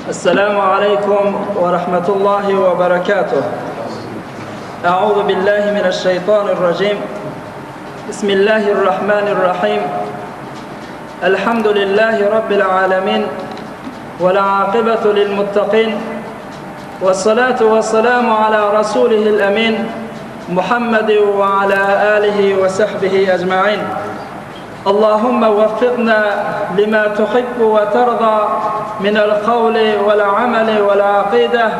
Esselamu aleýkum we rahmetullahi we berekatuh. A'udhu billahi mineşşeýtanirrajim. Bismillahirrahmanirrahim. Elhamdülillahi rabbil alamin. Vel akibatu lil muttaqin. Vessalatu vesselamu ala rasulihil emin. Muhammed ve ala alihi ve sahbihi ecmaîn. Allahumma waffikna lima tuhibbu ve terda minel kavli vel ameli vel akide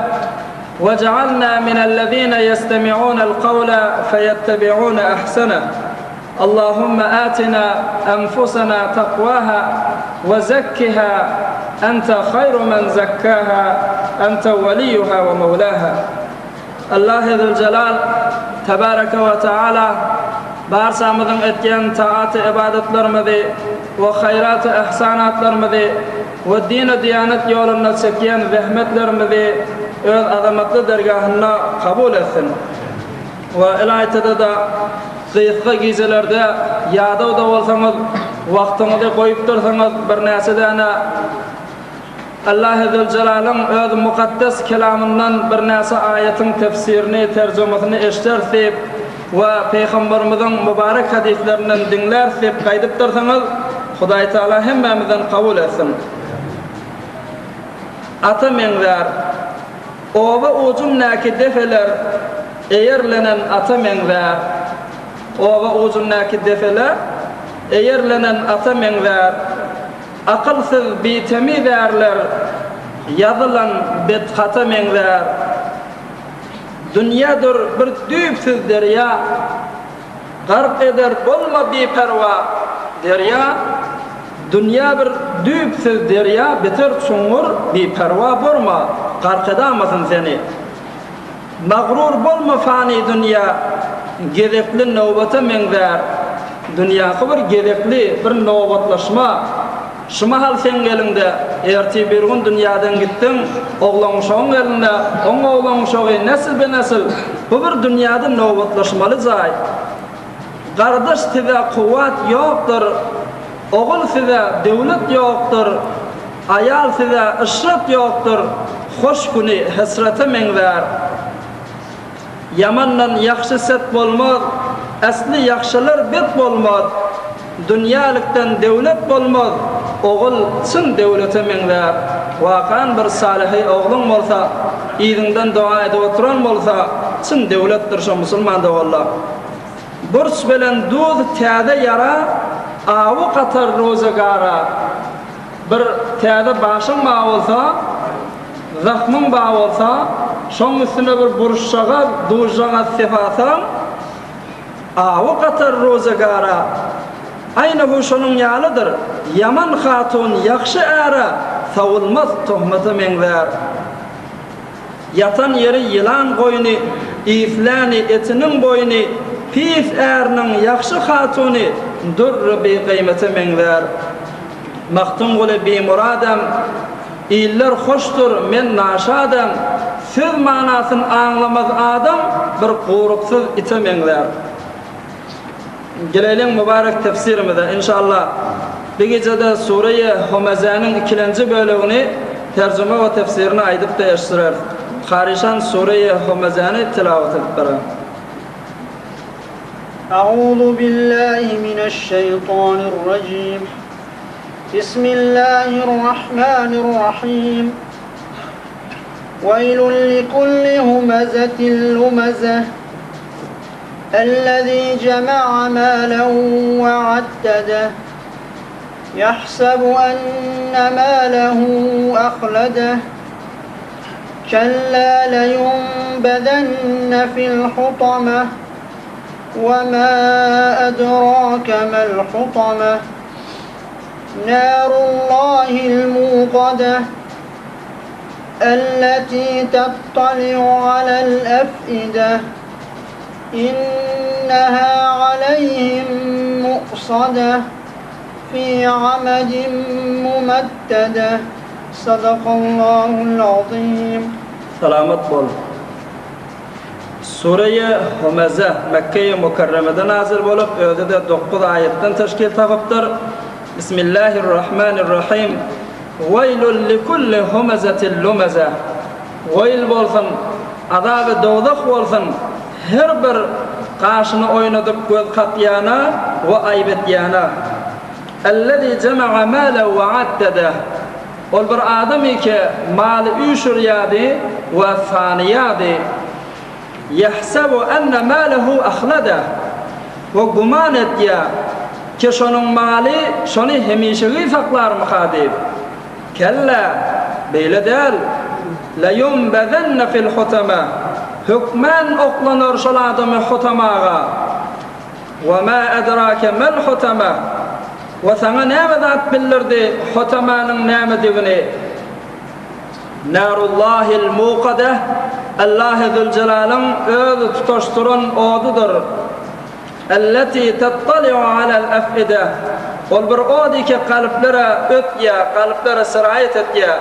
vec'alna minellezine yestemi'unel kavle feyettebi'une ahseneh. Allahumma atina enfusena takvaha ve zekkiha ente hayru men zekkaha ente veliyuha ve mevlaha. Allahy Züljelal, Tebareke we Teala, barçamyzyň etýän taat-y-ybadatlarymyzy we haýrat-y-yhsanatlarymyzy we din-u-diýanet ýolunda çekýän zähmetlerimizi Öz azamatly dergahynda kabul etsin we ylaýtada-da gysga gijelerde ýadaw-da bolsaňyz, wagtyňyzy goýup dursaňyz birnäçe däne Allahy Züljelalyň öz mukaddes kelamyndan birnäçe aýatyň tefsirini, terjimesini eşderis diýip we Pygamberimiziň mübarek hadyslerinden diňläris diýip gaýdypdyrsyňyz, Hudaý Tagala hemmämizden kabul etsin. Ata meňzär. Oba ujundäki depeler eýerlenen ata meňzär. Oba ujundäki depeler eýerlenen ata meňzär. Akylsyz bitemiz ärler ýazylan bet hata meňzär. Dünýedir bir düýpsüz derýa, Gark eder bolma biperwa, derýa. Dünýe bir düýpsüz derýa, beter çuňňur, biperwa bolma, gark edamasyn seni. Magrur bolma fany dünýä gezekli nobata meňzär. Dünýäki bir gezekli bir nobatlaşma. Şu mahal seň eliňde, ertir birgün dünýäden gitdiň, oglan-uşagyň elinde, oň oglan-uşagy nesilbe-nesil. Bu bir dünýäde nobatlaşmaly jaý. Gardaş size kuwwat ýokdur, ogul size döwlet ýokdur, aýal size yşrat ýokdur, hoş güni hesrete meňzär. Ýamandan ýagşy set bolmaz, äsli ýagşylar bet bolmaz, dünýälikden döwlet bolmaz, ogul çyn döwlete meňzär. Wakan bir salyhy ogluň bolsa, yzyňdan doga edip oturan bolsa, çyn döwletdir şo musulman doganlar. Burç bilen duz täze ýara, awy gatar ruzygara. Bir täze başyň bar bolsa, zahmyň bar bolsa, şoň üstüne bir burçjagaz, duzjagaz sepasaň, awy gatar ruzygara. Aýna hu şonuň ýalydyr, ýaman hatun ýagşy äre sawulmaz tohmata meňzär. Ýatan ýeri ýylan goýny, Isläni etiniň boýny, Pis äriniň ýagşy hatuny, Dürri bigyýmete meňzär. Magtymguly bimuradam, Iller hoşdur, men naşadam, Söz manasyn aňlamaz adam, Bir guruksyz ite meňzär. Geleýliň mübarek tefsirimize, inşallah, bu gijede Sureýi Homezäniň ikilenji bölegini terjime we tefsirini aýdyp-da eşdireris. Karyşan Sureýi Homezäni tilawat edip berer. A'uzu billahi mineşşeýtanirrajim. Bismillahirrahmanirrahim. Weýlun likulli humezetin lumezeh. Ellezî cema'a mâlen ve addedeh, yahsebu enne mâlehu ahledeh, kellâ leyunbezenne fil hutameh, ve mâ edrâke mel hutameh, nârullâhil mûkadeh, elletî tettali'u alel ef'ideh. Inneha aleyhim mu'sadeh fi amedin mumeddedeh. Sadakallahul azim. Salamat bol. Sureýi Humeze Mekgeýi Mükerremede nazil bolup, özi-de dokuz aýatdan teşkil tapypdyr. Bismillahirrahmanirrahim. Weýlül likulli humezetin lumeze. Weýl bolsun, azaby dowzah bolsun her bir gaşyny oýnadyp göz kakýana we aýyp etýäne. Ellezî jema'a mâlen ve addedeh. Ol bir adam ki, maly üýşürýärdi we sanaýardy. Ýahsebu enne mâlehu ahledeh. We güman etýär ki, şonuň maly şony hemişegi saklarmyka diýip. Kellä, beýle däl. Leýunbezenne fil hutama. Hökmän oklanar şol adamy hutamaga. Wa ma edrake mel hutama. We saňa näme zat bildirdi hutamanyň nämedigini? Narullahil muqadeh, Allahy Züljelalyn öz tutaşdyran odudyr. Elleti tattali'u alel ef'ide, Ol bir od ki kalplere ötýär, kalplere siraýat etýär.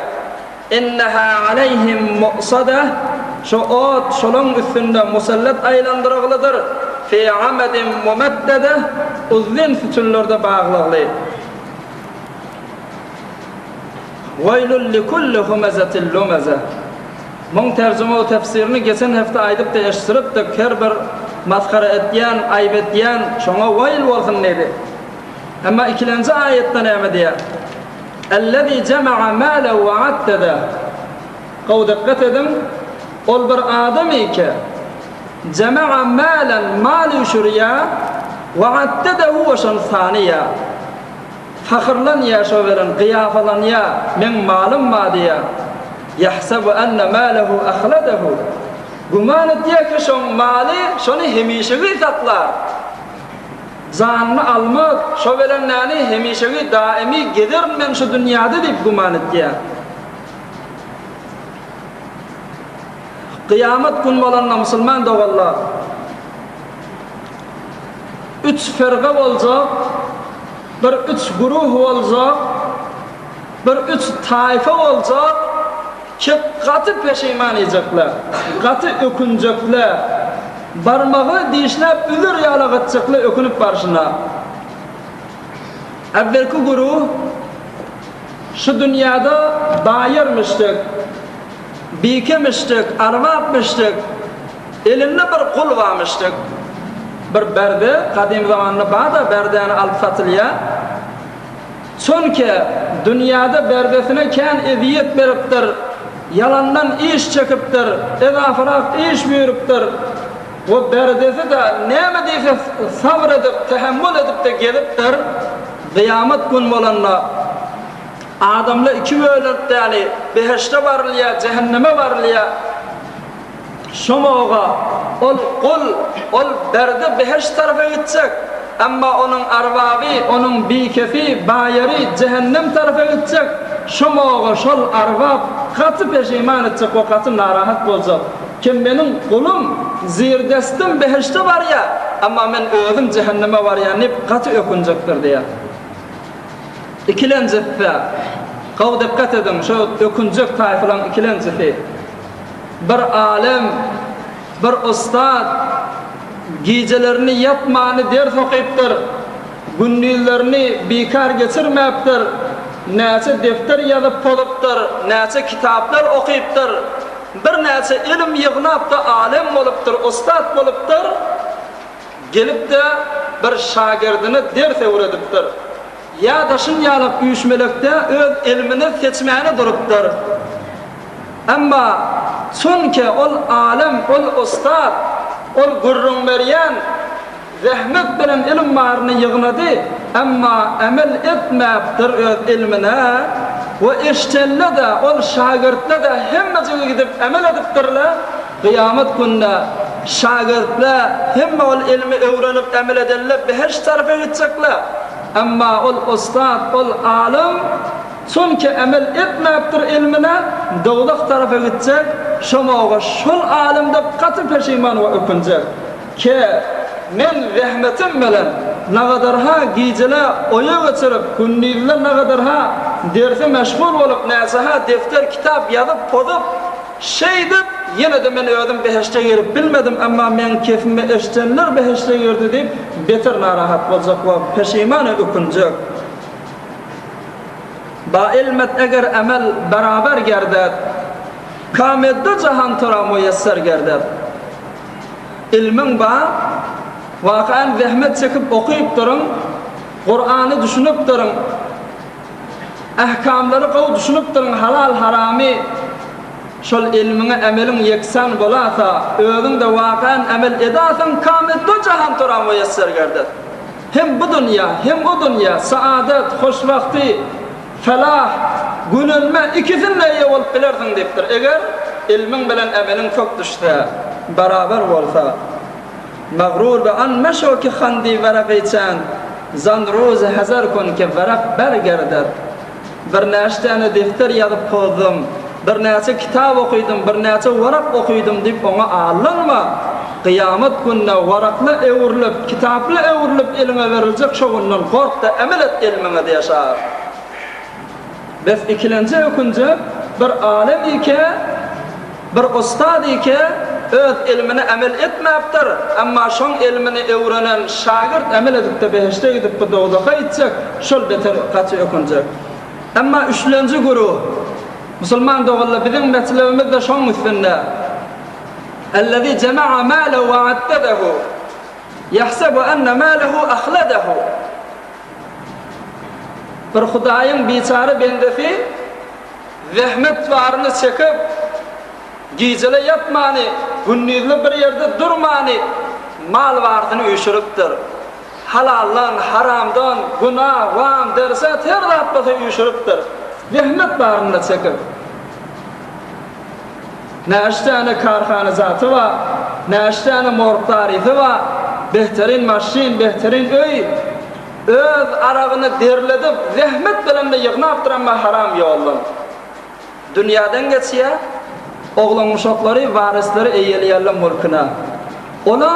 Inneha aleýhim mu'sadeh, Şo ot şolaň üstünde musallat aýlandyryglydyr. Fi amedin mumeddedeh, Uzyn sütünlerde baglygly. Weýlül likulli humezetin lumeze. Muň terjime we tefsirini geçen hepde aýdypdy eşdiripdik, her bir masgara etýän, aýyp etýän şoňa weýl bolsun diýdi. Emma ikilenji aýatda näme diýýär? Ellezî jema'a mâlen ve addede. Gowy dykgat ediň, ol bir adam eke, jema'a mâlen mal üýşürýär, ve addedehu we şony sanaýar. Pahyrlanýa şo beren, gyýafalanýa, meň malym bar diýýä. Ýahsebu enne mâlehu ahladehu. Güman etýä ki şoň maly şony hemişegi saklar. Janyny almaz, şo beren näni hemişegi daimi gezerin men şu dünýäde diýip güman etýä. Gyýamat gün bolanda musulman doganlar, Üç firga boljak, bir üç güruh boljak, bir üç taýfa boljak ki gaty peşeýman iýjekler, gaty ökünjekler, barmagyny dişläp üzer ýaly gytjykly ökünip barşyna. Äwwelki güruh şu dünýäde baýarmyşdyk, bikemişdik, arbapmyşdyk, Elinde bir gul barmyşdyk. Bir berde, gadym zamanda bar-da berdäni alyp satylýar. Çünki dünýäde berdesine kän ezýet beripdir, ýalandan iş çekipdir, ezasyrak iş buýrupdyr we berdesi-de näme diýse sabyr edip, tähemmül edip-de gezipdir. Kyýamat gün bolanda adamlar iki bölünip däli, behişde barylýar, jähenneme barylýar. Şoňa ol gul, ol berde behişt tarapa gitjek, emma onuň arbaby, onuň bikesi, baýary jähennem tarapa gitjek, şoňa şol arbap gaty peşiman etjek we gaty narahat boljak. Kim meniň gulum, zirdestim behişde barýar, emma men özüm jähenneme barýan diýip gaty ökünjekdir diýýär. Ikilenjisi-de, gowy dykgat ediň, şo ökünjek taýpalaryň ikilenjisi. Bir alym, bir ussat gijelerini ýatmany ders okypdyr, gündizlerini bikar geçirmäpdir, näçe defter ýazyp pozupdyr, näçe kitaplar okypdyr, birnäçe ylym ýygnap-da alym bolupdyr, ussat bolupdyr, gelip-de bir şagirdine ders öwredipdir. Ýa daşyn ýalak üýşmelekde öz elmini seçmäne durupdyr. Emma çünki ol alym, ol ussat, ol gürrüň berýän zähmet bilen ylym baryny ýygnady, emma emel etmäpdir öz ylmyna we eşdende-de, ol şagirtle-de hemmejigi gidip emel edipdirler, kyýamat günde şagirtle hemme ol ylmy öwrenip emel edenler behişt tarapa gitjekler, emma ol ussat, ol alym, Çünki emel etmäpdir ilmine, dowzah tarapa gitjek, şoňa şol alymda gaty peşiman we ökünjek. Ke, men zähmetim bilen nagadarha gijele oýa geçirip, gündizle nagadarha derse meşgul bolup, näçeha defter kitap ýazyp pozup, şeýdip, ýene-de men özüm behişde girip bilmedim, emma meň kefime eşdenler behişde girdi diýip, beter narahat boljak we peşiman we ökünjek. Ba ilmet eger emel beraber gerdet, Kame du jahan tora muýesser gerdet. Ilmiň bar, wakaýan zähmet çekip okypdyryň, Kurany düşünipdirin, Ähkamlary gowy düşünipdirin, halal-haramy, Şol ilmiňe emeliň ýeksan bolasa, özüň-de wakaýan emel edasaň, kame du jahan tora muýesser gerdet. Hem bu dünýä, hem o dünýä, saadat, hoşwagty, felah, gönenme ikisinde eýe bolup bilersiň diýipdir. Eger ilmiň bilen emeliň kök düşse, barabar bolsa. Magrur be an meşo ki handi weraki çend, zan ruzy hezer kun ki werak ber gerdet. Birnäçe däne defter ýazyp pozdum, birnäçe kitap okydym, birnäçe warak okydym diýip oňa aldanma. Kyýamat gününe warakla öwrülip, kitapla öwrülip eliňe beriljek şo günden gork-da emel et elmiňe diýýär şahyr. Bes ikilenji ökünje bir alem ike, bir ussat ike öz elmine emel etmäpdir, emma şoň elmini öwrenen şagirt emel edipde behişde gidip bu dowzaha gitjek, şol beter gaty ökünjek. Emma üçlenji güruh, musulman doganlar biziň meslebimiz-de şoň üstünde, Ellezî jema'a mâlehu ve addedehu, yahsebu enne mâlehu ahledehu. Bir Hudaýyň biçäre bendesi zähmet baryny çekip, gijele ýatmany, gündizle bir ýerde durmany mal barysyny üýşüripdir. Halaldan, haramdan, günah, wam, dersat her zat bolsa üýşüripdir. Zähmet baryny çekip. Näçe däne karhanajaty bar, näçe däne morgdarysy bar, behterin maşyn, behterin öý. Öz aragyny derledip, zähmet bilen-de ýygnapdyr, emma haram ýoldan. Dünýäden geçýär, oglan-uşaklary, warisleri eýeleýärler mülküne. Ola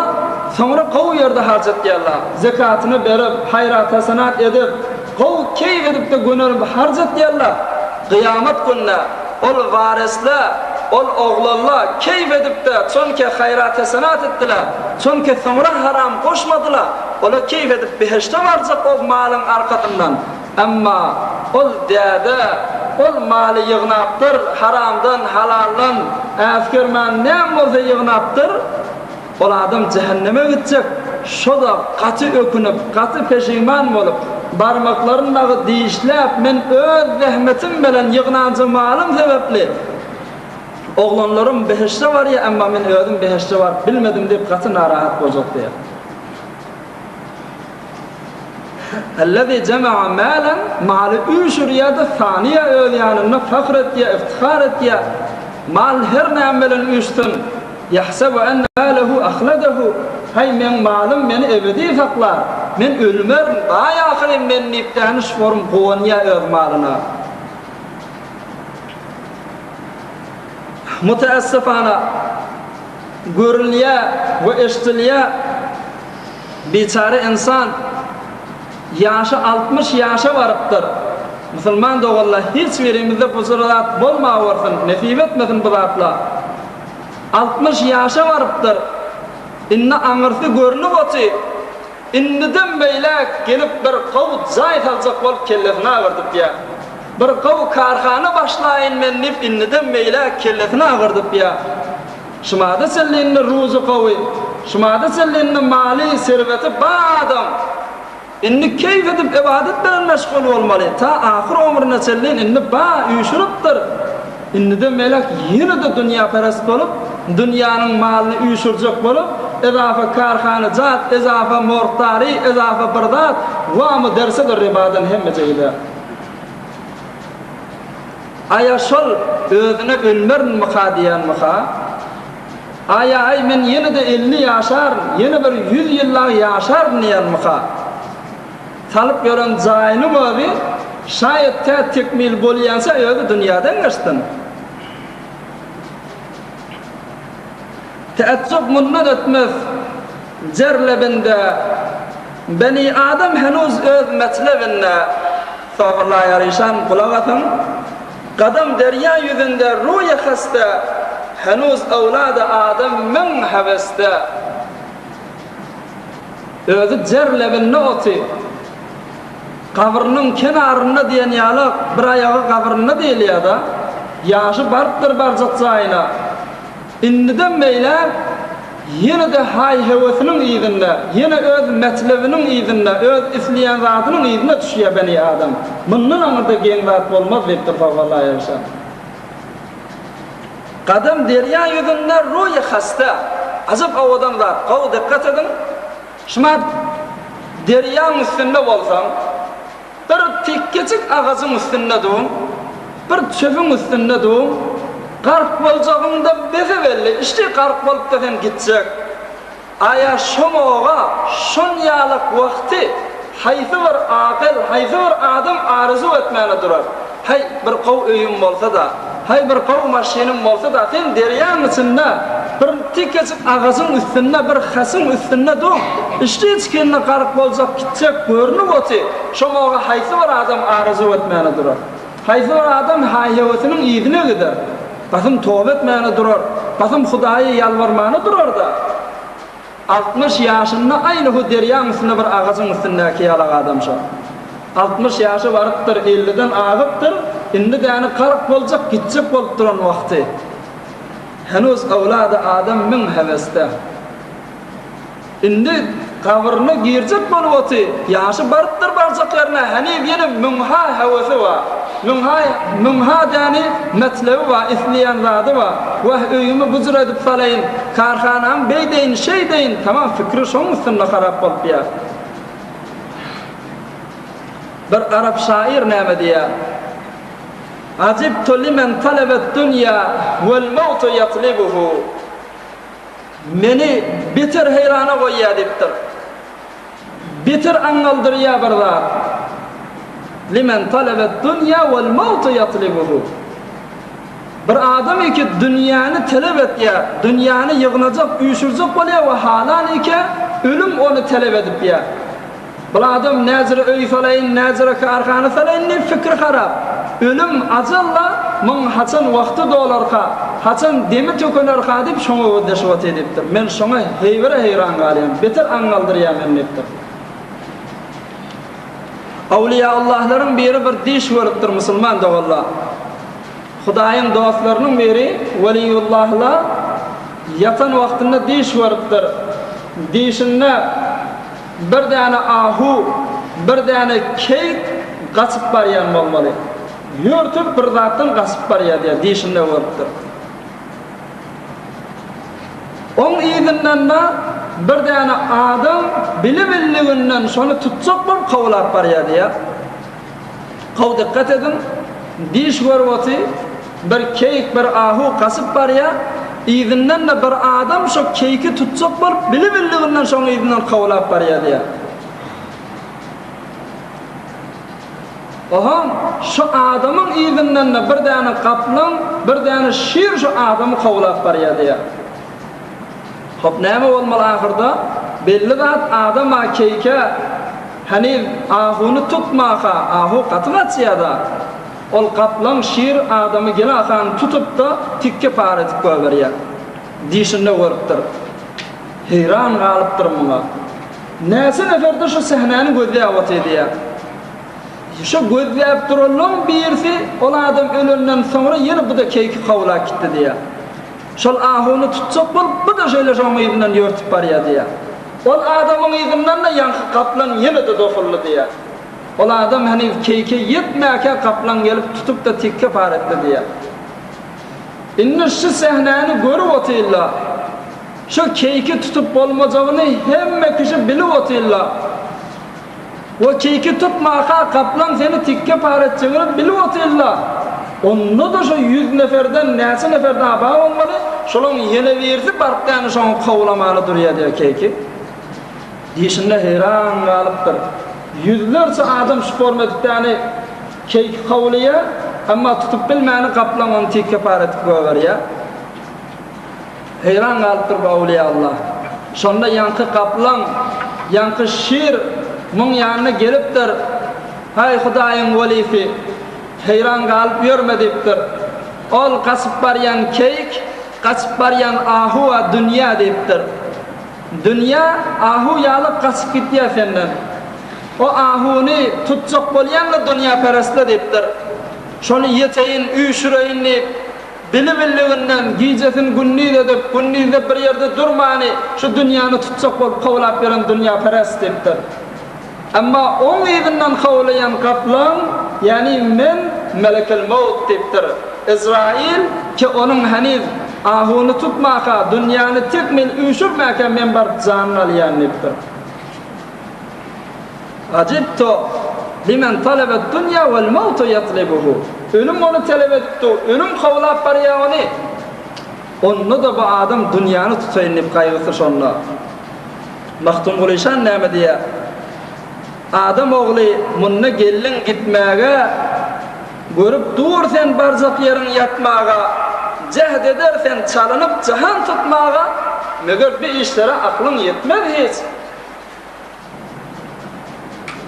soňra gowy ýerde harjatýarlar. Zekatyny berip, haýrat-hasanat edip, gowy keýp edip-de gönelip harjatýarlar. Kyýamat günde ol warisler, ol oglanlar keýp edip-de, çonki haýrat-hasanat etdiler, çonki soňra haram goşmadylar, olar keýp edip behişde barjak ol malyň arkasyndan. Emma ol däde ol maly ýygnapdyr, haramdan, halaldan äsgermän näme bolsa ýygnapdyr, ol adam jähenneme gitjek, şo-da gaty ökünip, gaty peşiman bolup, barmaklaryny dagy dişläp, men öz zähmetim bilen ýygnanja malym sebäpli oglanlarym behişde barýar, emma men özüm behişde baryp bilmedim diýip gaty narahat boljak diýýär. Ellezî jema'a mâlen, maly üýşürýär-de, sanyýar öz ýanynda, fahr etýär, iftihar etýär. Mal her näme bilen üýşsün, ýahsebu enne mâlehu ahledehu, Haý, meň malym meni ebedi saklar, men ölmerin, baý ahyryn men diýip däniş forum guwanýar öz malyna. Müteessifana, görülýär we eşidilýär, Biçäre ynsan ýaşy 60 ýaşa barypdyr. Musulman doganlar hiç birimizde bu jyr zat bolmawersin, nesip etmesin bu zatlar. 60 ýaşa barypdyr. Indi aňyrsy görnüp oty. Indiden beýläk gelip bir gowy jaý saljak bolup kellesini agyrdypýar. Bir gowy karhana başlaýyn men diýip indiden beýläk kellesini agyrdypýar. Şumada çenli indi ruzy gowy, şumada çenli indi maly, serweti bar adam. Indi keýp edip ybadat bilen meşgul bolmaly. Ta ahyr ömrüne çenli indi bar, üýşüripdir. Indiden beýläk ýene-de dünýäperest bolup, dünýäniň malyny üýşürjek bolup, ezafa karhanajat, ezafa morgdary, ezafa bir zat, wamy dersedir ribadan hemmeje gider. Aýa şol özüne ölmerinmika diýenmika? Aýa aý men ýene-de 50 ýaşaryn, ýene bir ýüz ýyl dagy ýaşaryn diýenmika? Salyp ýören jaýynyň özi şaýat tä tekmil bolýança özi dünýäden geçsin. Täjjüp mundan ötmez, cer lebinde, Beni Adam henuz öz metlebinde. Sabyrlaýar işan, gulak asyň. Gadam derýa ýüzünde ruýy hasta, Henuz öwlady Adam müň höwesde. Özi cer lebinde otyr. Gabrynyň kenarynda diýen ýaly bir aýagy gabrynda diýilýär-de. Ýaşy barypdyr barjak jaýyna. Indiden beýläk ýene-de haý-höwesiniň yzynda, ýene öz metlebiniň yzynda, öz isleýän zadynyň yzyna düşýär beni adam. Mundan aňyrda geň zat bolmaz diýipdir Sowgalla ýagşa. Gadam derýa ýüzünde ruýy hasta. Ajap owadan zat, gowy dykgat ediň. Şumat derýaň üstünde bolsaň, bir tekgejik agajyň üstünde duň, bir çöpüň üstünde duň, gark boljagyň-da bese-belli, içdi gark bolup-da sen gitjek. Aýa şoňoga şon ýalak wagty haýsy bir akyl, haýsy bir adam arzuw etmäne durar? Haý, bir gowy öýüm bolsa-da, haý, bir gowy maşynym bolsa-da, sen derýaň içinde bir tekejik agajyň üstünde, bir hasyň üstünde dur, içdi-içkinde gark boljak, gitjek görnüp oty, şoňoga haýsy bir adam arzuw etmäne durar? Haýsy bir adam haý-höwesiniň yzyna gider? Basym toba etmäne durar, basym Hudaýa ýalbarmana durar-da. 60 ýaşynda aýny hu derýaň üstünde bir agajyň üstündäki ýalak adam şo. 60 ýaşa barypdyr, elliden agypdyr, indi däni gark boljak, gitjek bolup duran wagty. Henuz öwlady adam müň höwesde. Indi gabryna girjek bolup oty, ýaşy barypdyr barjak ýerine, heniz ýene müňha höwesi bar, müňha, müňha däni metlebi bar, isleýän zady bar. Wah, öýümi bu jür edip salaýyn, karhanamy beýdeýin, şeýdeýin, tamam fikri şoň üstünde harap bolup ýa. Bir arap şaýyr näme diýýär? Ajibtu limen talebet dunýa wel mawtu ýatlibuhu. Meni beter heýrana goýýar diýipdir. Beter aňňaldyrýar bir zat. Limen talebet dunýa wal mawtu ýatlibuhu. Bir adam eke dünýäni telep etýär, dünýäni ýygnajak, üýşürjek bolýar we halan eke ölüm ony telep edipýär. Bul adam näjire öý salaýyn, näjire karhana salaýyn diýip fikri harap. Ölüm ajal-la, muň haçan wagty dolarka, haçan demi tökenerka diýip şoňa gözleşip otyr diýipdir. Men şoňa heýwere heýran galýan, beter aňňaldyrýar meni diýipdir. Awliýaullahlaryň biri bir diş görüpdir musulman doganlar. Hudaýyň dostlarynyň biri Weliullahla ýatan wagtynda diş görüpdir. Dişinde Bir däne ahu, bir däne keýik gaçyp barýan bolmaly. Ýörtüp bir zatdan gaçyp barýar diýýär, dişinde görüpdir. Oň yzyndan-da bir däne adam bili-billiginden şony tutjak bolup kowlap barýar diýýär. Gowy dykgat ediň, diş görüp oty, bir keýik, bir ahu gaçyp barýar, yzyndan-da bir adam şo keýiki tutjak bolup, bili-bildiginden şoň yzyndan kowlap barýar diýýär. Oho, şo adamyň yzyndan-da bir däne gaplaň, bir däne şir şo adamy kowlap barýar diýýär. Hop, näme bolmaly ahyrda? Belli zat, adam-a keýike heniz ahuny tutmaka, ahu gaty gaçýa-da. Ol gaplaň şir adamy gelakan tutup-da, tikge-para edip goýberýär. Dişinde görüpdir. Heýran galypdyr muňa. Näçe nefer-de şu sähnäni gözläp otyr diýýär. Şu gözläp duranlaryň birisi ol adam ölenden soňra ýene bu-da keýiki kowlap gitdi diýýär. Şol ahuny tutjak bolup, bu-da şeýle şoň yzyndan ýörtüp barýar diýýär. Ol adamyň yzyndan-da ýaňky gaplaň ýene-de dofuldy diýýär. Ol adam heniz keýke ýetmäkä gaplaň gelip tutup-da tekge par etdi diýýär. Indi şu sähnäni görüp otyrlar. Şu keýki tutup bolmajagyny hemme kişi bilip otyrlar. We keýki tutmaka gaplaň seni tikge par etjegini bilip otyrla. Onda-da şo ýüz neferden näçe nefer daha bar bolmaly, şolaň ýene birisi baryp däni şoňa kowlamana durýa diýýär keýki. Diýşinde heýran galypdyr. Ýüzlerçe adam şu forma edip däni keýki kowlaýa, emma tutup bilmäni gaplaň ony tikge par edip goýberýär. Heýran galypdyr bu awliýa Allah. Şonda ýaňky gaplaň, ýaňky şir muň ýanyna gelipdir. Haý, Hudaýyň welisi, heýran galyp ýörme diýipdir. Ol gaçyp barýan keýik, gaçyp barýan ahu-a dünýä diýipdir. Dünýä ahu ýaly gaçyp gitýär senden. O ahuny tutjak bolýan-da dünýäperestle diýipdir. Şony ýeteýin, üýşüreýin diýip, bili-billiginden gijesini gündiz edip, gündizde bir ýerde durmany şu dünýäni tutjak bolup kowlap ýören dünýäperest diýipdir. Emma oň yzyndan kowlaýan gaplaň, ýagny men Melekel-Mewt diýipdir. Ezraýyl ki onuň heniz ahuny tutmaka, dünýäni tekmil üýşürmäkä men baryp janyny alýan diýipdir. Ajibtu limen talabet dunýa wal mawtu ýatlibuhu. Ölüm ony talap edip dur, ölüm kowlap barýar ony. Onda-da bu adam dünýäni tutaýyn diýip gaýgysy şonda. Magtymguly şan näme diýýär? Adam ogly munda geldiň gitmäge, Görüp dur sen barjak ýeriň ýatmaga, Jäht eder sen çalynyp jahan tutmaga, Meger bu işlere aklyň ýetmez hiç.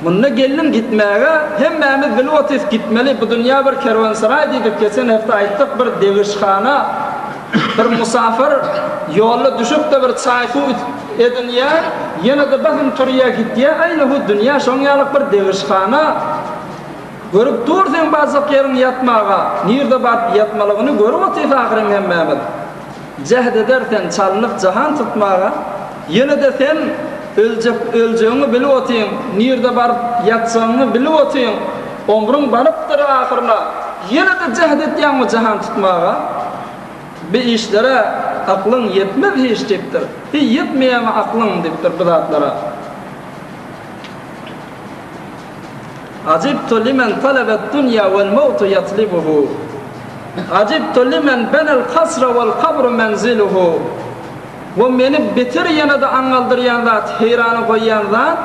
Munda geldiň gitmäge, hemmämiz bilip otyrys gitmeli, bu dünýä bir kerwensaraý diýdik, geçen hepde aýtdyk, bir degişhana, bir musafir ýolda düşüp-de bir çaý-suw edinýär, ýene-de basym turýar gidýär, aýna bu dünýä şoň ýalyk bir degişhana, görüp dur seň barjak ýeriň ýatmaga, nirde baryp ýatmalygyny görüp otyrys ahyryn hemmämiz. Jäht eder sen çalynyp jahan tutmaga, Ýene-de sen öljek öljegiňi bilip otyň, Nirde baryp ýatjagyňy bilip otyň, Omrüň barypdyr ahyryna, Ýene-de jäht etýäňmi jahan tutmaga? Bi işlere aklyň ýetmez hiç diýipdir. Hiý ýetmeýämi aklyň diýipdir bu zatlara. Ajibtu limen talabet dunýa wel mawtu ýatlibuhu. Ajibtu limen benel kasra wel kabru menziluhu. We meni beter ýene-de aňňaldyrýan zat, heýrana goýýan zat,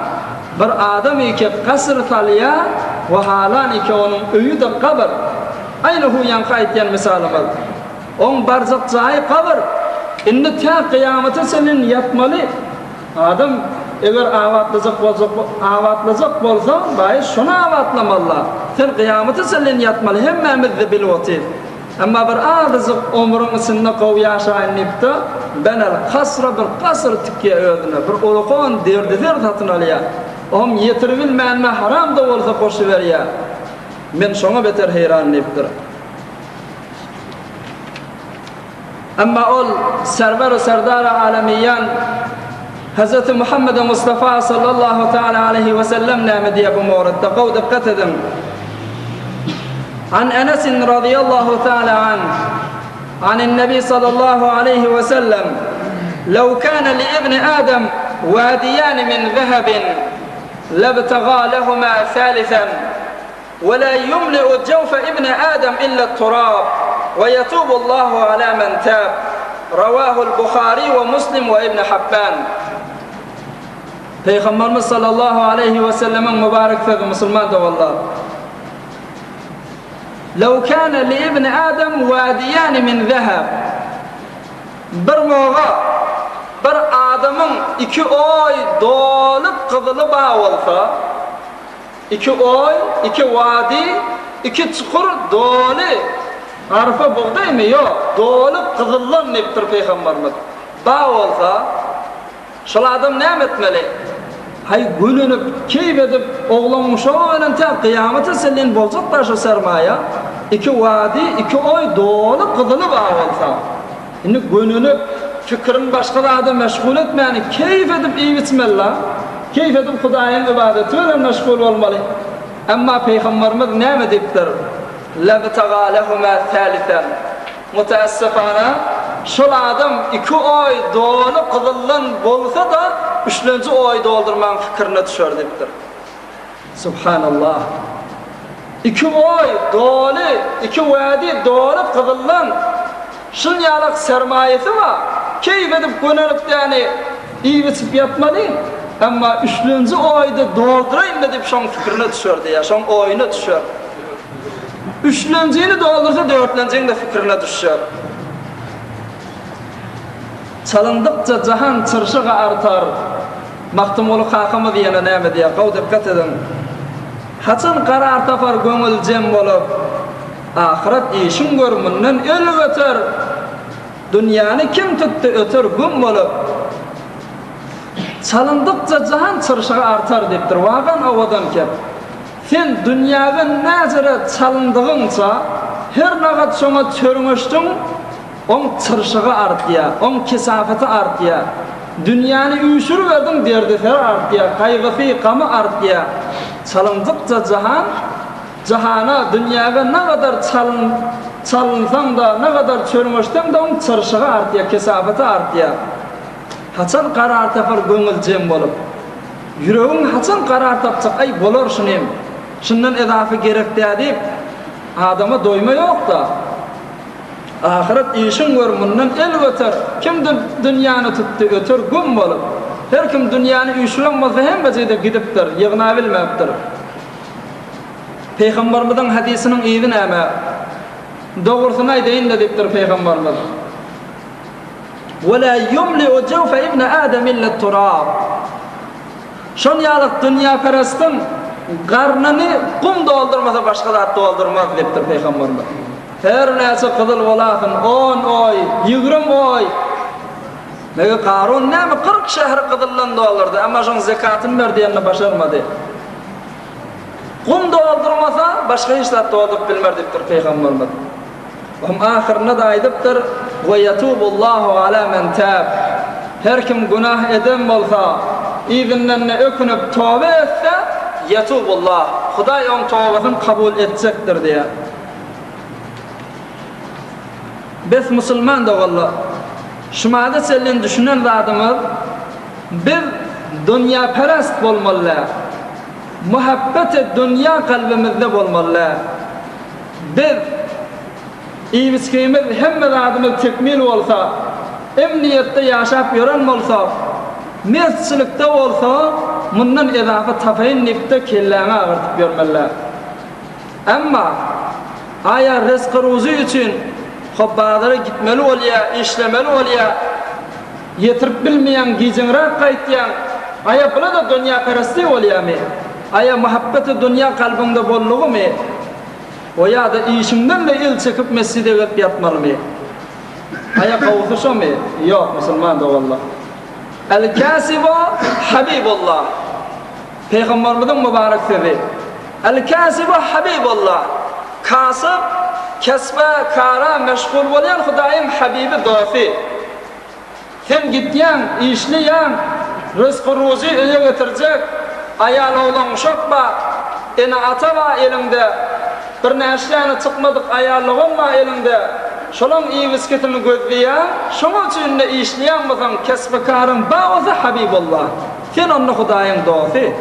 bir adam eke gasyr salýar we halan eke onuň öýi-de gabyr. Aýny hu ýaňky aýtýan mysalymyz. Oň barjak jaýy gabyr. Indi tä kyýamata çenli ýatmaly. Adam eger abatlajak boljak abatlajak bolsaň baýy şony abatlamalyda. Sen gyýamata çenli ýatmaly hemmämizde bilip otyrys. Emma bir azajyk omrüň içinde gowy ýaşaýyn diýipde benel kasra bir gasyr tikýä özüne bir ulakan derdiser satyn alýa. Oňam ýetiribilmänine haram-da bolsa goşuberýä. Men şoňa beter heýran diýipdir. Emma ol Serwer-u Serdar-y Alemiýan Hezreti Muhammedi Mustafa sallallahu taala aleýhi we sellem näme diýýär bu mowritde? Gowy dykgat ediň. An Enes radiyallahu taala an Anin Nebi sallallahu aleýhi we sellem Lew kana li ibni Adam wadiyan min zahabin labtaga lehuma salisan Wela ýumli'u jawfa ibni Adam illa turab we ýetubullahu ala men tab. Rawahul Buhary we Muslim we Ibn Habban. Pygamberimiz sallallahu aleýhi we sellemiň mübarek sözi musulman doganlar. Lew kana li ibni Adam wadiýani min zahab. Bir moga bir adamyň iki oý dolup gyzyly bar bolsa, Iki oý, iki wady, iki çukur doly arpa bugdaýmy? Ýok, doly gyzyldan diýipdir pygamberimiz. Ba bolsa, şol adam näme etmeli? Haý, gülünip, keýp edip, oglan-uşagy bilen tä kyýamata çenli boljak-da şo sermaýa. Iki wady, iki oý doly gyzyly bar bolsa. Indi gönenip, pikirini başga zada meşgul etmäni, keýp edip iýip-içmeli-la. Keýp edip Hudaýyň ybadaty bilen meşgul bolmaly. Emma pygamberimiz näme diýipdir? Lebtaga lehuma sälisen. Müteessefana, şol adam iki oý doly gyzyldan bolsa-da, üçlenji oýy doldurmagyň pikirine düşer diýipdir. Subhanallah. Iki oý doly, iki wädi doly gyzyldan. Şun ýalak sermaýasy bar. Keýp edip gönenip däni iýip-içip ýatmaly. Emma üçlenji oýda dolduraýyn-da diýip şoň pikirine düşer diýýär, şoň oýuna düşer. Üçlenjini doldursa dörtlenjiň-de pikirine düşer. Çalyndykça jahan çyrşygy artar. Magtymguly kakamyz ýene näme diýýär, gowy dykgat ediň. Haçan karar tapar köňül jem bolup, Ahyret işin gör mundan el göter, Dünýäni kim tutdy öter güm bolup. Çalyndykça jahan çyrşygy artar diýipdir. Wagan owadan kep. Sen dünýäge näjere çalyndygyňça, her nagat şoňa çörňeşdiň, oň çyrşygy artýar, oň kesapaty artýar. Dünýäni üýşüriberdiň derdiseri artýar, gaýgysy, gamy artýar. Çalyndykça jahan Jahana, dünýäge nagadar çalyn, çalynsaň-da, nagadar çörňeşseň-de oň çyrşygy artýar, kesapaty artýar. Haçan karar tapar köňül jem bolup? Ýüregiň haçan karar tapjak, aý, bolar şunym, şundan ezafa gerek dä diýip, adama doýma ýok-da. Ahyret işiň gör, mundan el göter, kim dünýäni tutdy, öter güm bolup. Her kim dünýäni üýşüren bolsa hemmejigi-de gidipdir, ýygnabilmepdir. Pygamberimiziň hadysynyň yzy näme? Dogrusyny aýdaýyn-da diýipdir Pygamberimiz. Ve la ýumli'u jewfe ibni Adem illa turab. Şol ýalyk dünýäperestiň garnyny gum doldurmasa başga zat doldurmaz diýipdir Pygamberimiz. Her näçe gyzyl bolasyn, on oý, ýigrim oý. Meger Karun näme 40 şäheri gyzyldan doldurdy, emma şoň zekatyny ber diýenini başarmady. Gum doldurmasa, başga hiç zat dolduryp bilmer diýipdir Pygamberimiz. Hem ahyrynda-da aýdypdyr, Ve yetubullahu ala men täb. Her kim günah eden bolsa, yzyndan-da ökünip toba etse, yetubullah, Hudaý oň tobasyny kabul etjekdir diýýär. Bes musulman doganlar, şumada çenli düşünen zadymyz, biz dünýäperest bolmaly däl. Muhabbeti dünýä kalbymyzda bolmaly däl. Biz iýip-içgimiz, hemme zadymyz tekmil bolsa, emniýetde ýaşap ýören bolsak, mesçilikde bolsa, mundan ezafa tapaýyn diýip-de kelläňi agyrdyp ýörmeli däl. Emma, aýa rysky-ruzy üçin hop bazara gitmeli bolýa, işlemeli bolýa, ýetirip bilmeýäň, gijeňräk gaýtýaň, aýa bula-da dünýäperestlik bolýamy? Aýa muhabbeti dünýä kalbyňda boldugymy? O ýa-da işiňden-de el çekip mesjide gelip ýatmalymy? Aýa gowusy şomy? Ýok, musulman doganlar. El-käsibu habibullah. Pygamberimiziň mübarek sözi. El-käsibu habibullah. Kasyp, kesbe, kara meşgul bolýan Hudaýyň habibi, dosty. Sen gitýäň, işleýäň, rysky-ruzy öýe getirjek, aýal-oglan uşak bar, ene-ata bar eliňde, birnäçe däne çykmadyk aýal-dogan bar eliňde, şolaň iýip-içgisini gözleýäň, şoň üçin-de işleýän bolsaň, kesbi-karyň bar bolsa, Habibullah, sen onda Hudaýyň dosty.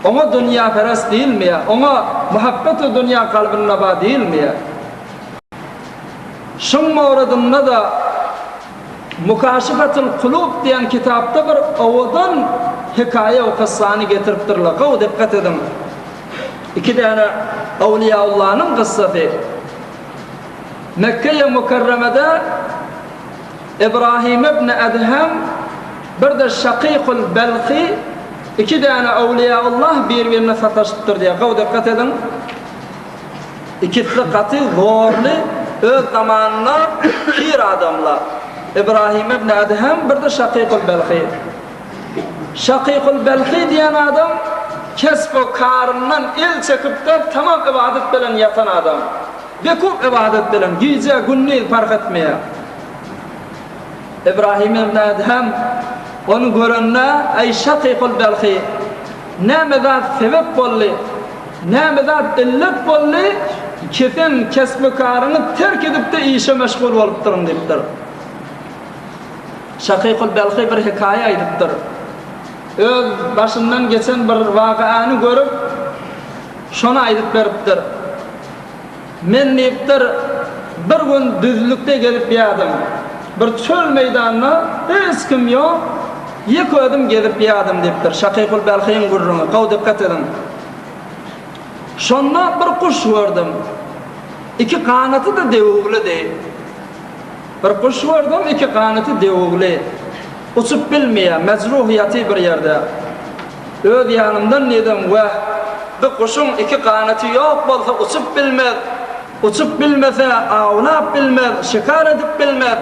Oňa dünýäperest diýilmeýär, oňa muhabbet-u dünýä kalbynda bar diýilmeýär. Şuň mowrudynda-da Mukaşifetul Kulub diýen kitapda bir owadan hekaýa we kyssany getiripdirler. Gowy dikgat ediň. Iki däne Awliýaullanyň kyssasy. Mekge-i Mükerremede Ibrahim ibn Edhem bir-de Şakykul Belhi iki däne Awliýaullah bir-birine sataşypdyr diýýär. Gowy dikgat ediň. Ikisi gaty zorly öz zamanynda pir adamlar. Ibrahim ibn Edhem bir-de Şakykul Belhi. Şakykul Belhi diýen adam kesb-u karyndan el çekip-de tamam ybadat bilen ýatan adam. Bekup ybadat bilen gije, gündiz parh etmeýär. Ibrahim ibn Edhem ony görende, Eý Şakykul Belhi, näme zat sebep boldy? Näme zat illet boldy, kesen kesbi-karyňy terk edip-de işe meşgul bolupdyryň diýipdir. Şakykul Belhi bir hekaýa aýdypdyr. Öz başyndan geçen bir wakaany görüp, şony aýdyp beripdir. Men diýipdir, bir gün düzlükde gezip ýadym. Bir çöl meýdanda hiç kim ýok, ýeke özüm gezip ýadym diýipdir. Şakykul Belhiň gürrüňi, gowy dikgat ediň. Şonda bir guş gördüm. Iki ganaty-da döwüglidi. Bir guş gördüm, iki ganaty döwügli. Uçup bilmeýär, mejruh ýatyr bir ýerde. Öz ýanymdan diýdim, Wah, bu guşuň iki ganaty ýok bolsa uçup bilmez, uçup bilmese awlap bilmez, şikar edip bilmez.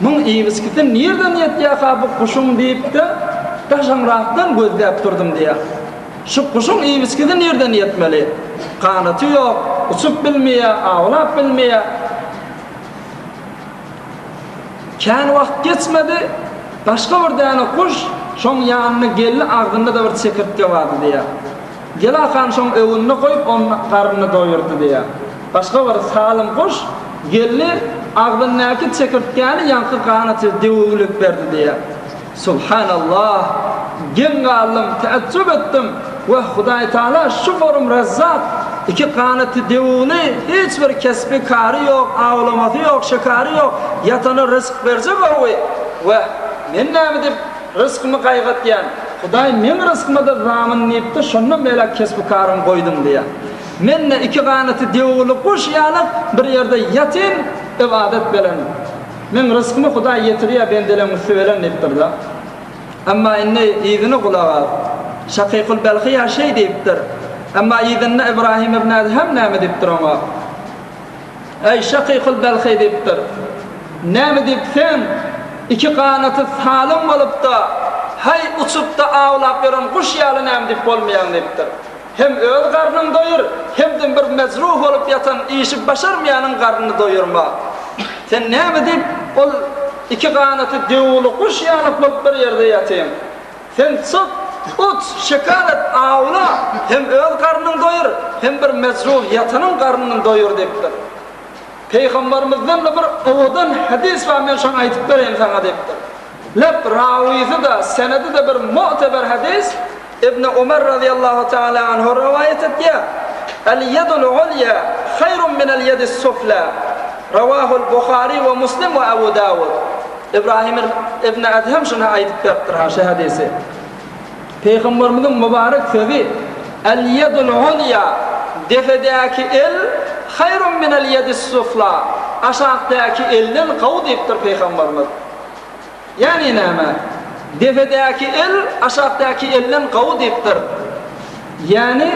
Muň iýip-içgisi nirden ýetýärka bu guşuň diýip-de. Daşaňrakdan gözläp durdum diýýär. Şu guşuň iýip-içgisi nirden ýetmeli? Ganaty ýok, uçup bilmeýär, awlap bilmeýär. Kän wagt geçmedi, başga bir däne guş şoň ýanyna geldi, agzynda-da bir çekirtge bardy diýýär. Gelakan şoň öňünde goýup, onuň garnyny doýurdy diýýär. Başga bir salym guş geldi, agzyndaky çekirtgäni ýaňky ganaty döwüglik berdi diýýär. Subhanallah! Geň galdym, täjjüp etdim. Wah, Hudaý Taala şu forum Rezzak, iki ganaty döwügli, hiç bir kesbi kary ýok, awlamasy ýok, şikary ýok, ýatana ryzk berjek owy. Wah, men näme diýip ryzkymy gaýgatýan? Hudaý meň ryzkyma-da zamyn diýipdi, şondan beýläk kesbi-karymy goýdum diýýär. Men-de iki ganaty döwügli guş ýaly bir ýerde ýatyn, ybadat bilen. Meň ryskymy Hudaý ýetirýär bendeleň üsti bilen diýipdir-de. Emma indi yzyny gulak as. Şakykul Belhyýa şeý diýipdir. Emma yzynda Ybrahym ibn Edhem näme diýipdir oňa? Eý, Şakykul Belhy diýipdir. Näme diýip sen iki ganaty salym bolup-da, haý uçup-da awlap ýören guş ýaly näme diýip bolmaýaň diýipdir. Hem öz garnyňy doýur, hem-de bir mejruh bolup ýatan, işi başarmaýanyň garnyny doýurma. Sen näme diýip, ol iki ganaty döwüli guş ýaly bolup bir ýerde ýatyň? Sen çyk, uç, şikar et, awla, hem öz garnyňy doýur, hem bir mejruh ýatanyň garnyny doýur diýipdir. Pygambermizden-de bir owadan hadys bar, men şony aýdyp bereýin saňa diýipdir. Lep rawysy-da, senedi-de bir mu'teber hadys, Ibn Omar razyýallahu taala anhu rowaýat etýär, El-ýedul ulýa haýrun minel ýedis sufla. Rawahul Buhary we Muslim we Abu Dawud. Ibrahim ibn Edhem şuny aýdyp beripdir ha şu hadysy. Pygamberimiziň mübarek sözi, El-ýedul ulýa, depedäki el, haýrun minel ýedis sufla, aşakdaky elden gowy diýipdir Pygamberimiz. Ýagny näme? Depedäki el aşakdaky elden gowy diýipdir. Ýagny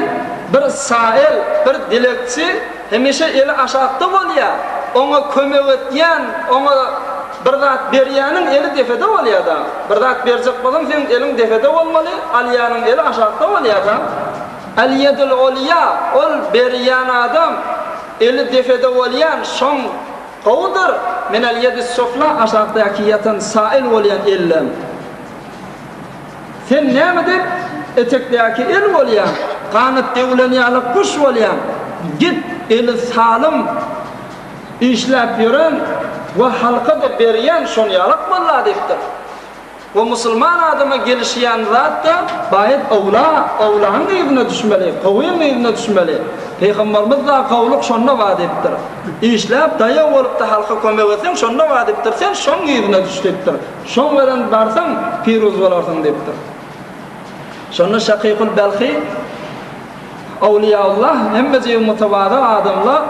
bir sael, bir dilegçi hemişe eli aşakda bolýar. Oňa kömek etýän, oňa bir zat berýäniň eli depede bolýar-da. Bir zat berjek bolsaň seň eliň depede bolmaly, alýanyň eli aşakda bolýar-da. El-ýedul ulýa, ol berýän adam, eli depede bolýan, şoň Gowudyr, minel ýedis sufla aşakdaky ýatan sail bolýan elden. Sen näme diýip, etekdäki el bolýaň, ganat döwülen ýaly guş bolýaň, git, eli salym işläp ýören we halka-da berýän şonýalak bolla diýipdir. We musulman adama gelişýän zat-da baýat owla, owlagyň yzyna düşmeli, gowyň yzyna düşmeli. Pygamberimiz-da gowluk şonda bar diýipdir. Işläp, daýaw bolup-da halka kömek etseň şonda bar diýipdir. Sen şoň yzyna düş diýipdir. Şoň bilen barsaň piruz bolarsyň diýipdir. Şonda Şakykul Belhi Awliýaullah hemmejigi mutawazy adamla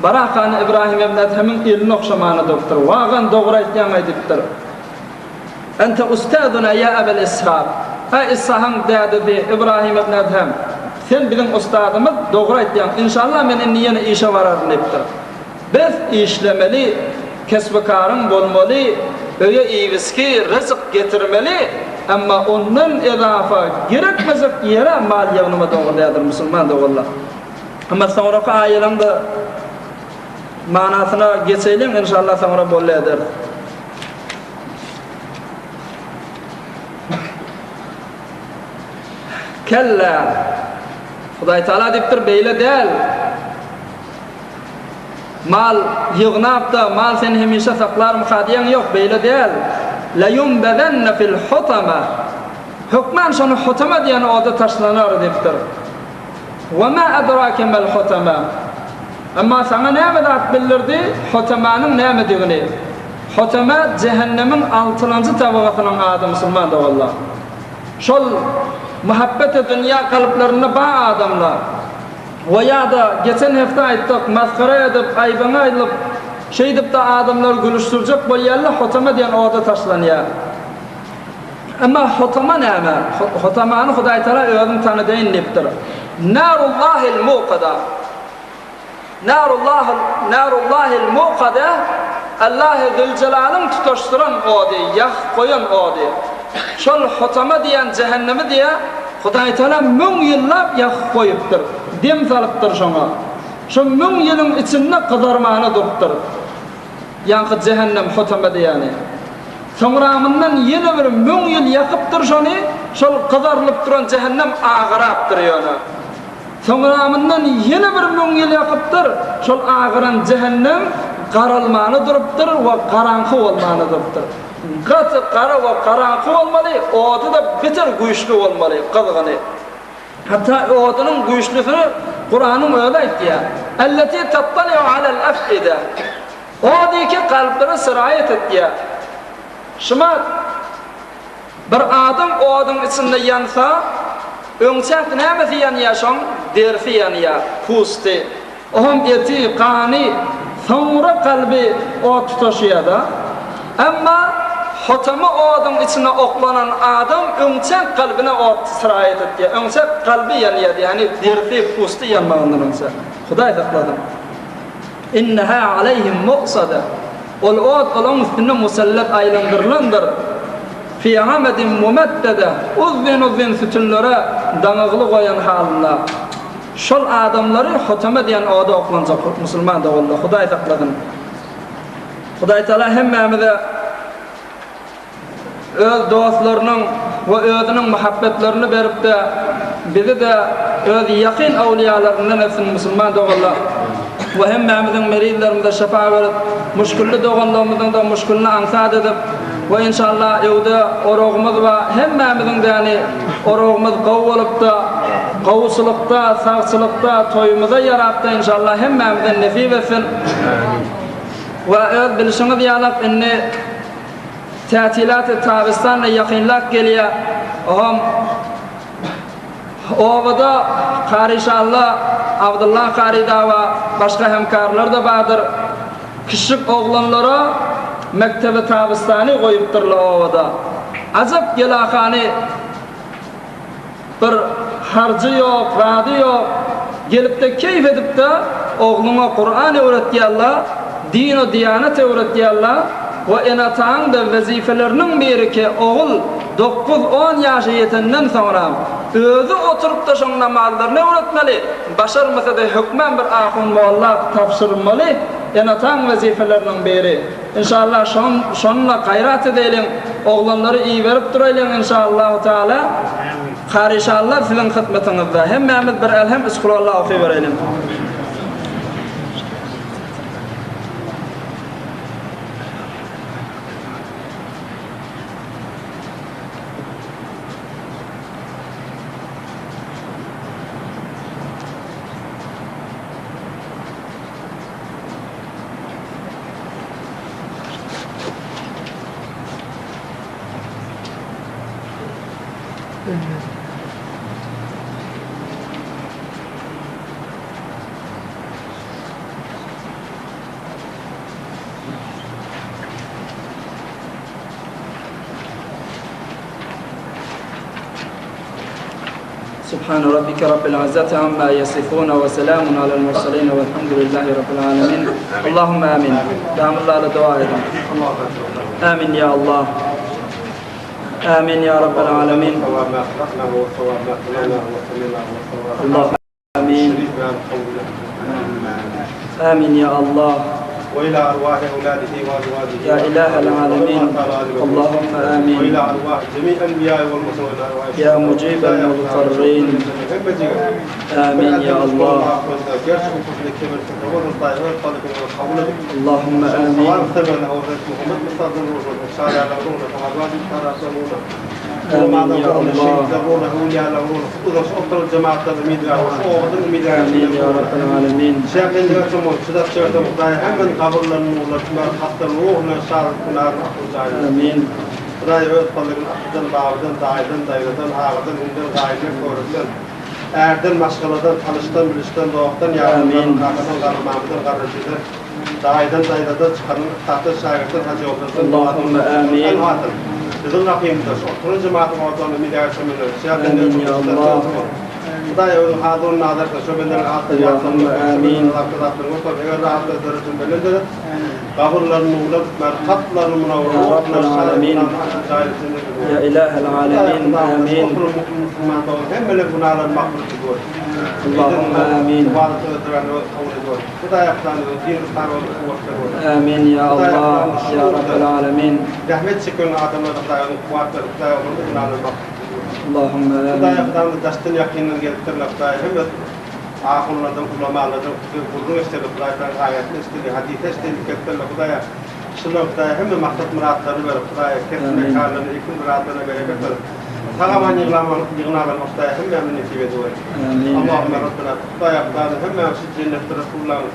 Barakany Ibrahim ibn Edhemiň elini ogşamana durupdyr. Wagan dogry aýtýaň-aý diýipdir. Ente ustazuna ýa Ebel Ishak. Äý Ishagyň dädesi Ibrahim ibn Edhem, sen biziň ustazymyz, dogry aýtýaň. Inşallah men indi ýene işe bararyn diýipdir. Biz işlemeli, kesbi-karyň bolmaly, öýe iýip-içgi, ryzk getirmeli, emma ondan ezafa gerekmejek ýere mal ýygnama dogry däldir musulman doganlar. Emma soňraky aýalaň-da manasyna geçeýliň, inşallah soňra bolly ederis. Kellä! Hudaý Taala diýipdir, beýle däl. Mal ýygnap-da, mal seni hemişe saklarmyka diýeň, ýok, beýle däl. Leýunbezenne fil hutama. Hökman şony hutama diýen oda taşlanar diýipdir. Wa ma adrake mel hutama. Emma saňa näme zat bildirdi hutamanyň nämedigini? Hutama jähennemiň altylanjy tabagasynyň ady musulman doganlar. Şol muhabbeti dünýä kalplarynda bar adamlar. We ýa-da geçen hepde aýtdyk, masgara edip, aýbyňy aýdyp, şeýdip-de adamlary gülüşdirjek bolýarlar, hutama diýen oda taşlanýar. Emma hutama näme? Hutamany Hudaýtagala özüm tanydaýyn diýipdir. Narullahil muqada. Narullahil Narullahil muqada Allahy Züljelalyň tutaşdyran ody, ýakyp goýan ody. Şol Hutama diýen jähennemi diýýär, Hudaýtagala müň ýyllap ýakyp goýupdyr, dem salypdyr şoňa. Şo müň ýylyň içinde gyzarmana durupdyr. Ýaňky jähennem Hutama diýýäni. Soňramyndan ýene bir müň ýyl ýakypdyr şony, şol gyzarylyp duran jähennem agarapdyr ýöne. Soňramyndan ýene bir müň ýyl ýakypdyr, şol agaran jähennem garalmana durupdyr we garaňky bolmana durupdyr. Gaty gara we garaňky bolmaly, ody-da beter güýçli bolmaly, gyzgyny. Hatda odunyň güýçlüsini Kuranyň özi aýtýar, Elleti tattali'u alel af'ide. Ody ki kalplara syraýat etýär. Şumat bir adam oduň içinde ýansa, öňçäk nämesi ýanýar şoň? Derisi ýanýar, pusty. Oňam eti, gany, soňra kalby ot tutaşýar-da. Emma hotamy oduň içine oklanan adam öňçäk kalbyna ot syraýat etýär. Öňçäk kalby ýanýar, ýagny derisi, pusty ýanmagyndan öňçä. Hudaý saklasyn. Inneha aleýhim mu'sada. Ol ot olaň üstünde musallat aýlandyrylandyr. Fi amedin mumeddede. Uzyn-uzyn sütünlere daňygly goýan halynda. Şol adamlary Hutama diýen oda oklanjak musulman doganlar. Hudaý saklasyn. Hudaý Taala hemmämize Öz dostlarynyň we özüniň muhabbetlerini berip-de, bizi-de öz ýakyn awliýalaryndan etsin musulman doganlar we hemmämiziň merizlerimize şypa berip, muşkilli doganlarymyzyň-da muşkilini aňsat edip we inşallah öwde oragymyz bar, hemmämiziň däni oragymyz gowy bolupda, gowuçylykda, sagçylykda, toýumyza ýarapda inşallah hemmämize nesip etsin. We öz bilşiňiz ýalak indi Tätilaty tabystanda ýakynlap gelýär. Oňam obada Kary Şalla, Abdylla kary dawa başga hemkarlar-da bardyr. Kiçijik oglanlara mekdebi tabystany goýupdyrlar obada. Ajap gelakany Bir harjy ýok, zady ýok. Gelipde keýp edipde ogluňa Kuran öwretýärler, din-u diýanat öwretýärler we ene-ataň-da wezipeleriniň biri ki ogul dokuz-on ýaşa ýetenden soňra özi oturypda şoň namazlaryny öwretmeli, başarmasa-da hökmän bir ahun-molla tabşyrmaly ene-ataň wezipeleriniň biri. Inşallah şon şonda gaýrat edeýliň oglanlary iberip duraýlyň inşallahu taala Karyşallah siziň hyzmatyňyzda hemmämiz bir elhem üç kulalla okybereýliň. Subhane rabbike rabbil izzati amma ýesifune we selamun alel murselin welhamdülillahi rabbil alemin. Allahümme amin. Damyllala dua ediň. Amin ya Allah. Amin ya rabbel alemin. Allah Amin. Amin ya Allah. وإلى أرواح أولاده وأزواجه يا إله العالمين اللهم آمين وإلى أرواح جميع الأنبياء والمرسلين يا مجيب المضطرين آمين يا الله اللهم آمين آمين يا الله آمين يا رب العالمين آمين Hudaý öz pallygyn atadan, babadan, daýydan, daýzadan, agadan, inden, gaýyndan, körüden, ärden, maşgaladan, tanyşdan, bilişden, dostdan, ýardan, kakadan, garry mamadan, garry ejeden, daýydan, daýzadan, çykandan, ussatdan, şägirtden, hajy ýoldaşdan, Allahümme ämin. Elhasyl, biziň gapymyzda şu oturan jemaatyň ortagyna midäşemini, Ämin ýa Allah. Hudaý özüň hazyr nazarsyň, şo bendeleriň atlaryny Allahümme ämin. ýatlaryny, eger rahatlar derejesini belent edip, Ämin. Gabyrlaryny nurla tutmar, kalplaryny munawwar, Ya Rabbel Alemin. Ya Ilahel Alemin. Amin. Hemmeler günahlarını mağfiret ediyor. Allahümme amin. Amin ya Allah. Ya Rabbel Alemin. Rahmet çeken adamlar Hudaýyň kuwwat berip, Hudaý olaryň günahlarını mağfiret ediyor. Allahümme Hudaý amin. Hudaýymyz daşdan ýakyndan gelipdirler, Hudaý hemme ahunlardan, ulamalardan gürrüň eşideli, Hudaýdan aýatny eşideli, hadys eşideli gelipdirler, Hudaýa şular Hudaýa hemme maksat myratlaryny berip, Hudaýa kesip mekanlaryny, ekin ziraatlaryna bereket berip, sag-aman ýygnalan Hudaýa hemmämizi nesip ediwer. Amin. Allahümme Rabbena, Hudaýa Hudaýymyz hemmämizi şu jennetde Resulullahyň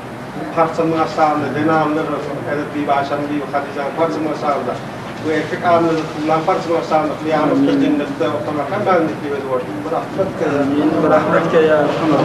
parçamynyň aşagynda, zenanlar Hezret Bibi Aýşanyň, Bibi Hadyjanyň parçamynyň aşagynda we erkek adamlar Resulullahyň parçamynyň aşagynda kyýamatda jennetde oturmak hemmämizi nesip ediwer. Birahmetke Amin. Birahmetke ya Erhamer.